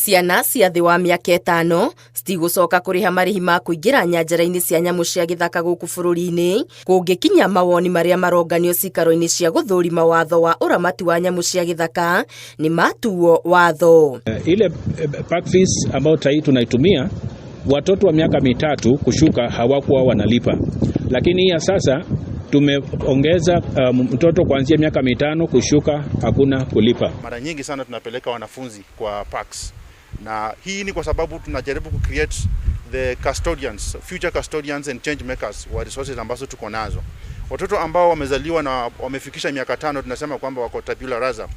Ciana cia thĩ wa mĩaka 5 citigũcoka kũrĩha marĩhi ma kũingĩra nyanjara-inĩ cia nyamũ cia gĩthaka gũkũ bũrũri-inĩ kũngĩkinya mawoni marĩa maronganio cikaro-inĩ cia gũthũrima watho wa ũramati wa nyamũ cia gĩthaka nĩ matuo watho. Ile park fees ambayo sahii tunaitumia, watoto wa miaka 3 kushuka hawakuwa wanalipa, lakini hii ya sasa tumeongeza mtoto kuanzia miaka 5 kushuka hakuna kulipa. Mara nyingi sana tunapeleka wanafunzi kwa parks, na hii ni kwa sababu tunajaribu ku create the custodians, future custodians and change makers wa resources ambazo tuko nazo. Watoto ambao wamezaliwa na wamefikisha miaka 5 tunasema kwamba wako tabula rasa.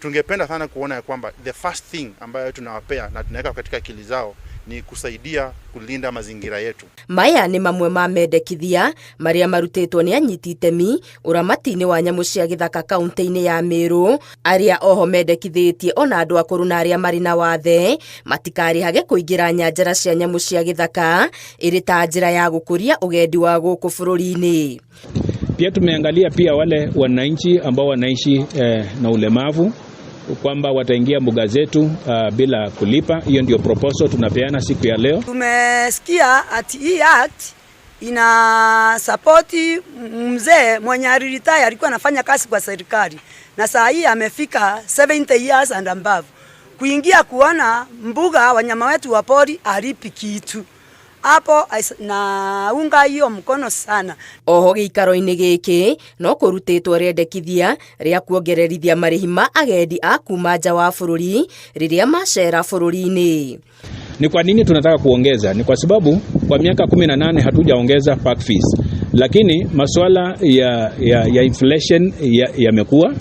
Tungependa sana kuona ya kwamba the first thing ambayo tunawapea na tunaweka katika akili zao ni kusaidia kulinda mazingira yetu. Maya nĩ mamwe ma mendekithia marĩa marutĩtwo nĩ anyiti itemi ũramati-inĩ wa nyamũ cia gĩthaka kaunti-inĩ ya Meru, arĩa oho mendekithĩtie ona andũ akũrũ na arĩa marĩ na wathe matikarĩhage kũingĩra nyanjara cia nyamũ cia gĩthaka ĩrĩ ta njĩra ya gũkũria ũgendi wa gũkũ bũrũri-inĩ. Pia tumeangalia pia wale wananchi ambao wanaishi na ulemavu kwamba wataingia mbuga zetu bila kulipa. Hiyo ndio proposal tunapeana siku ya leo. Tumesikia ati hii act ina support mzee mwenye aliretire, alikuwa anafanya kazi kwa serikali na saa hii amefika 70 years and above. Kuingia kuona mbuga wanyama wetu wa pori alipi kitu. Hapo naunga hiyo mkono sana. Oho gĩikaro-inĩ gĩkĩ no kũrutĩtwo rĩendekithia rĩa kuongererithia marĩhi ma agendi a kuma nja wa bũrũri rĩrĩa macera bũrũri-inĩ. Ni kwa nini tunataka kuongeza? Ni kwa sababu kwa miaka 18 hatujaongeza park fees, lakini masuala ya inflation yamekuwa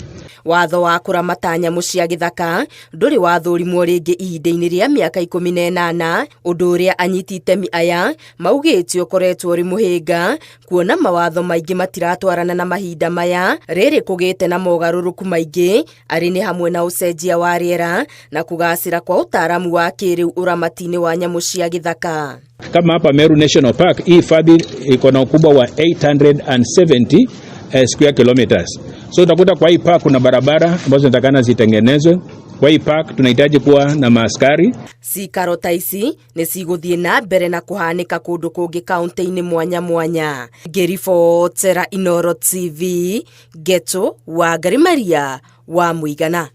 Watho wa kũramata nyamũ cia gĩthaka ndũrĩ wathũrimwo rĩngĩ ihinda-inĩ rĩa mĩaka 18, ũndũ ũrĩa anyiti itemi aya maugĩte ũkoretwo ũrĩ mũhĩnga kuona mawatho maingĩ matiratwarana na mahinda maya rĩrĩ kũgĩte na mogarũrũku maingĩ arĩ nĩ hamwe na ũcenjia wa rĩera na kũgacĩra kwa ũtaaramu wa kĩrĩu ũramati-inĩ wa nyamũ cia gĩthaka. Kama hapa Meru National Park, hii hifadhi iko na ukubwa wa 870 square kilometers. So utakuta kwa hii park kuna barabara ambazo zinatakana zitengenezwe. Kwa hii park tunahitaji kuwa na maaskari. Cikaro ta ici nĩ cigũthiĩ na mbere na kũhanĩka kũndũ kũngĩ kaunti-inĩ mwanya mwanya. Ngĩribotera Inooro TV, Geto Wangari Maria wa Mũigana.